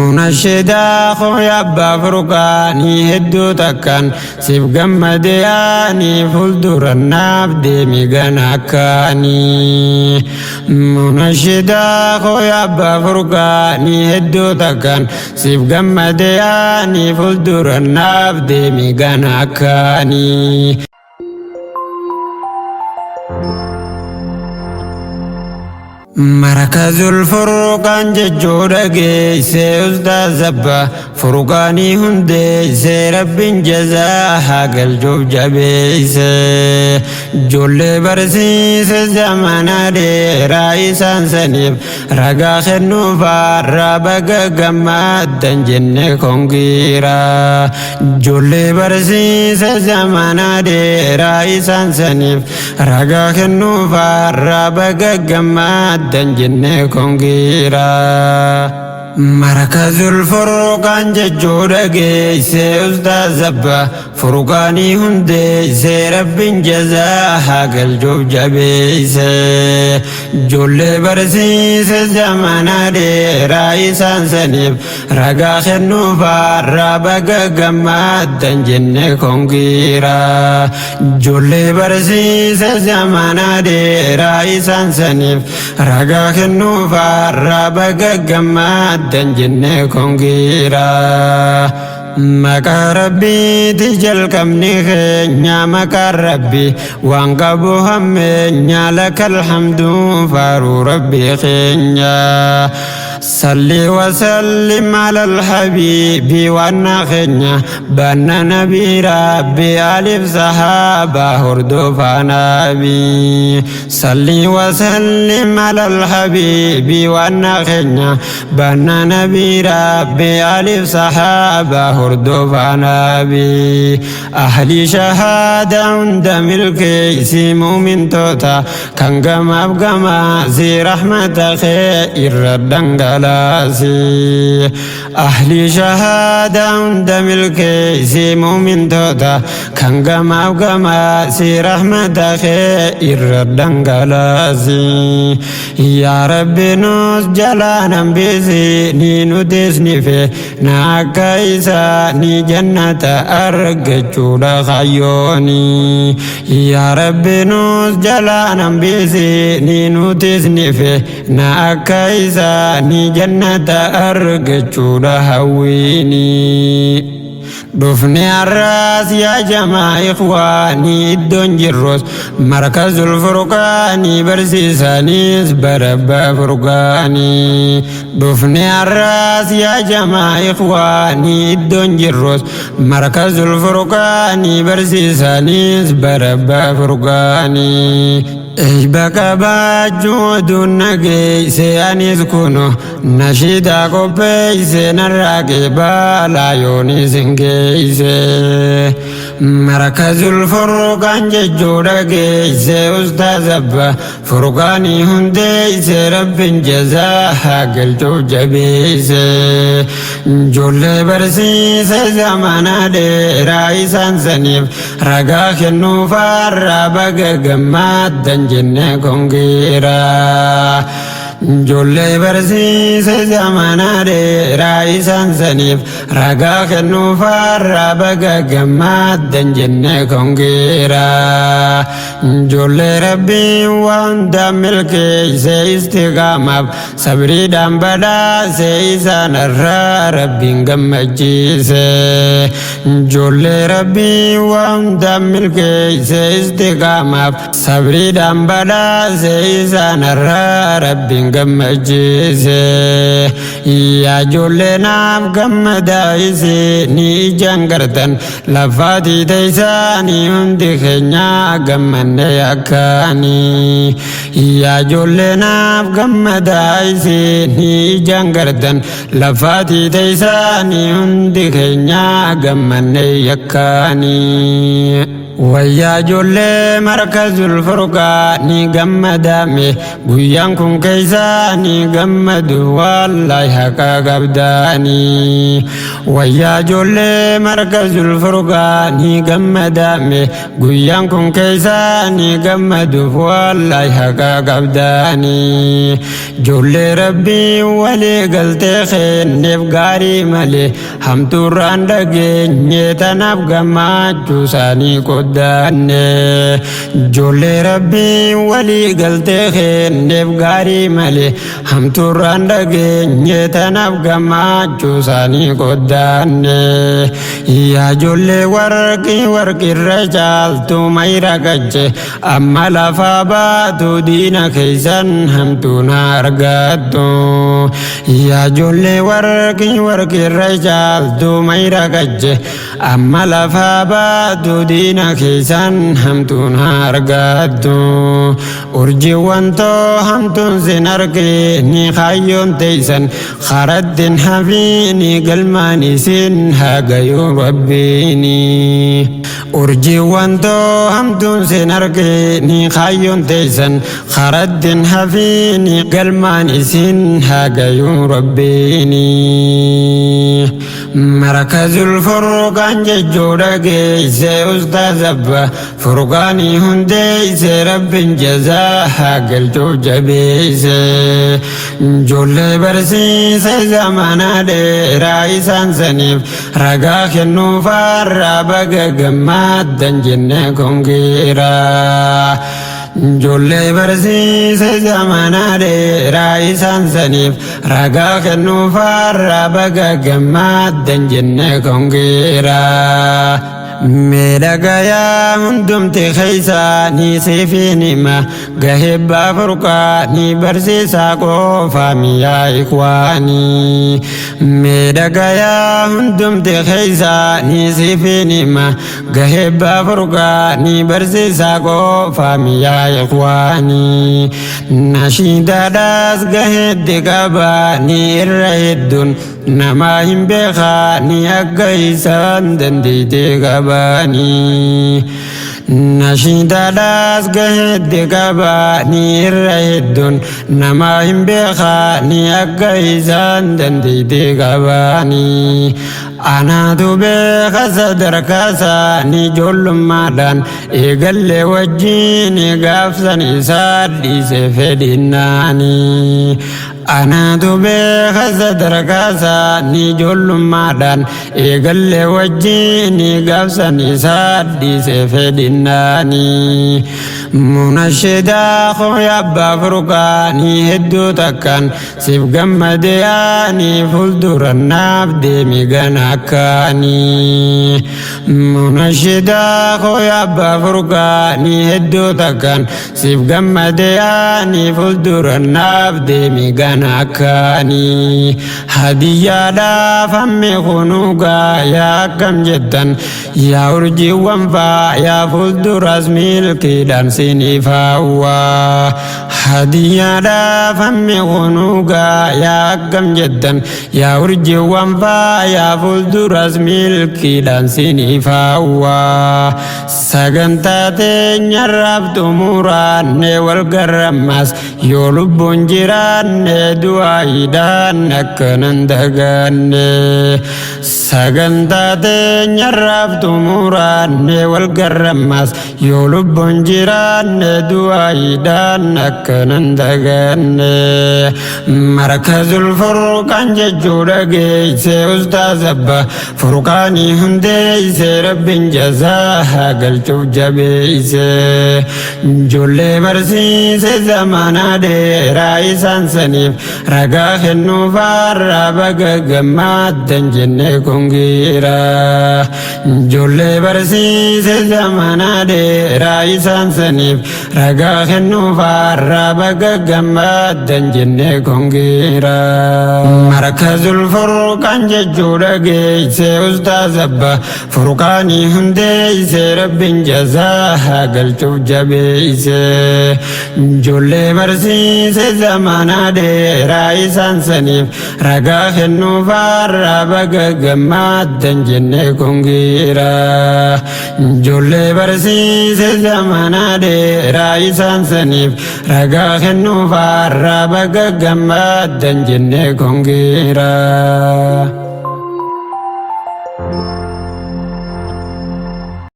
Munashidaa koo abbaa furqaanii hedduu takkaan siif gammade yaanii fuuldura naaf deemi gana akkaanii. Munashidaa koo abbaa furqaanii hedduu takkaan siif gammade yaanii fuuldura naaf deemi gana akkaanii. Markazul Furqaan jechuu dhageesse Ustaaz Abbaa Furqaanii hundeesse, Rabbiin jazaa haa galchuuf jabeesse. Ijoollee barsiise zamana dheeraa, isaan saniif ragaa kennuuf har'a baga gammaddan jenne kongiira. Ijoollee barsiise zamana dheeraa, isaan saniif ragaa kennuuf har'a baga gammaddan jenne kongiira. Markazul Furqaan jechuu dhageesse Ustaaz Abbaa Furqaanii hundeesse, Rabbiin jazaa haa galchuuf jabeesse. Ijoollee barsiise zamana dheeraa, isaan saniif ragaa kennuuf har'a baga gammaddan jenne kongiira. Ijoollee barsiise zamana dheeraa, isaan saniif ragaa kennuuf har'a baga gammaddan jenne kongiira. Maqaa Rabbiiti jalqabni keenya, maqaa Rabbi waan qabu hammeenya, lakal hamdu faaruu Rabbi keenya. Salli wasallim alal habiibi waan keenya banna nabii Rabbi alif sahaaba hordofaa nabii. Salli wasallim alal habiibi waan keenya banna nabii Rabbi alif sahaaba hordofaa nabii. Ahli shahaada hunda milkeessi, muumintoota kan gamaaf gamaa si rahmata kee irra dhangalaasi. Ahli shahaada hunda milkeessi, muumintoota kan gamaaf gamaa si rahmata kee irra dhangalaasi. Yaa Rabbi, nus jalaa hambisi, ni nutis ni fe na akka isaa ni jannata argachuudha hayyooni. Yaa Rabbi, nus jalaa hambisi, ni nutis ni fe na akka isaa ni jannata argachuudha hawwiini. Dhufni har'aas yaa jamaa ikhwaanii, iddoon jirrus Markazul Furqaanii, barsiisaniis barabba Furqaanii. Dhufni har'aas yaa jamaa ikhwaanii, iddoon jirrus Markazul Furqaanii, barsiisaniis barabba Furqaanii. Eeyba qabaachuu dunna geeyse, anis kuno nashiidaa qopheeyse, narraa qeebaalaa yoonis hin geeyse. Markazul Furqaan jechuu dhageeyse Ustaaz Abbaa Furqaanii hundeeyse, Rabbiin jazaa haa galchuuf jabeeyse. Ijoollee barsiise zamana dheeraa, isaan saniif ragaa kennuuf har'a baga gammaddan jenne kongiira. Ijoollee barsiise zamana dheeraa, isaan saniif ragaa kennuuf har'a baga gammaddan jenne kongiira. Ijoollee Rabbiin waan hunda milkeeyse, istiqaamaaf sabriidhaan badhaase, isaan irraa Rabbiin gammachiise. Ijoollee Rabbiin waan hunda milkeeyse, istiqaamaaf sabriidhaan badhaase, isaan irraa Rabbiin gammachiise. Yaa ijoollee, naaf gammadaa, isin ijaan gartan lafaatii teessaanii, hundi keenya gammanne akkaanii. Yaa ijoollee, naaf gammadaa, isin ijaan gartan lafaatii teessaanii, hundi keenya gammanne yakkaanii. Wayyaa ijoollee Markazul Furqaanii gammadame, guyyaan kun keessaa ni gammadu, wallahi haqa qabdaanii. Wayyaa ijoollee Markazul Furqaanii gammadame, guyyaan kun keessaa ni gammadu, wallahi haqa qabdaanii. Ijoollee Rabbii walii galtee kenneef gaarii malee hamtuurraan dhageenye, tanaaf gammachuu isaanii qoddaanne. Ijoollee Rabbii walii galtee kenneef gaarii malee hamtuurraan dhageenye, tanaaf gammachuu isaanii qoddaanne. Yaa ijoollee warqii warqirra caaltu mayra qache, amma lafaa baatu diina keessan hamtuun argattu. Yaa ijoollee warqii warqirra caaltu mayra qache, amma lafaa baatu diina keessan hamtuun argattu. Urjiiwwan too hamtuun sin argini, kaayyoon teessan karattiin hafiini, galmaan isin hagayuu Rabbiini. Urjiiwwan too hamtuun sin argini, kaayyoon teessan karattiin hafiini, galmaan isin hagayuu Rabbiini. Markazul Furqaan jechuudha geesse Ustaaz Abba Furqaanii hundeesse, Rabbiin jazaa haa galchuuf jabeesse. Ijoollee barsiise zamana dheeraa, isaan saniif ragaa kennuufaarraa baga gammaddan jenne kongeera. Ijoollee barsiise zamana dheeraa, isaan saniif ragaa kennuufaarraa baga gammaddan jenne kongeera. Miidhagayaa hundumti keessaa ni siifin hima, gahee Furqaa ni barsiisaa qofa miyaa ikwaanii. Miidhagayaa hundumti keessaa ni siifin hima, gahee Furqaa ni barsiisaa qofa miyaa ikwaanii. Nashiidaadhaas gaheetti qabaa ni irra hedduun nama hin beekaa ni akka isaan dandeetee qabaanii. Nashiidaadhaas gaheetti qabaa ni irra hedduun nama hin beekaa ni akka isaan dandeetee qabaanii. Anaatu beeka sadarkaa isaanii, ijoollummaadhaan eegallee wajjin gaafsan isaa dhiise fedhinnaanii. Anaatu beeka sadarkaa isaanii, ijoollummaadhaan eegallee wajjin gaafsan isaa dhiise fedhinnaanii. Munashidaa kooya Abbaa Furqaanii, hedduu takkaan siif gammadee ani, fuuldura naaf deemi gana akkaanii. Munashidaa kooya Abbaa Furqaanii, hedduu takkaan siif gammadee ani, fuuldura naaf deemi gana akkaanii. Hadiyyaadhaaf hammi kunuugaa yaa akkam jettan, yaa urjiiwwan faayaa fuulduras milkiidhaan siniif hawwaa. Hadiyyaadhaaf hammi kunuugaa yaa akkam jettan, yaa urjiiwwan faayaa fuulduras milkiidhaan siniif hawwaa. Sagantaa teenyarraaf xumuraanne, wal garrammas yoo lubbuun jiraanne, du'aayiidhaan akkanan dagaanne. Sagantaa teenyarraaf xumuraanne, wal garrammas yoo lubbuun jiraanne, du'aayiidhaan akkanan dagaanne. Markazul Furqaan jechuudha geesse Ustaaz Abba Furqaanii hundeesse, Rabbiin jazaa haa galchuuf jabeesse. Ijoollee barsiise zamana dheeraa, isaan saniif ragaa kennuufaarraa baga gammaddan jenne kongeera. Ijoollee barsiise zamana dheeraa, isaan saniif ragaa kennuufaarraa. baga gammaddan jennee kongiira. Markazul Furqaan jechuu dhageeyse Ustaaz Abba Furqaanii hundeeyse, Rabbiin jazaa haa galchuuf jabeeyse. Ijoollee barsiise zamana dheeraa, isaan saniif ragaa kennuuf har'a baga gammaddan jennee kongiira. Ijoollee barsiise zamana dheeraa, isaan saniif ragaa kennuuf har'a baga gammaddan jennee kongiira.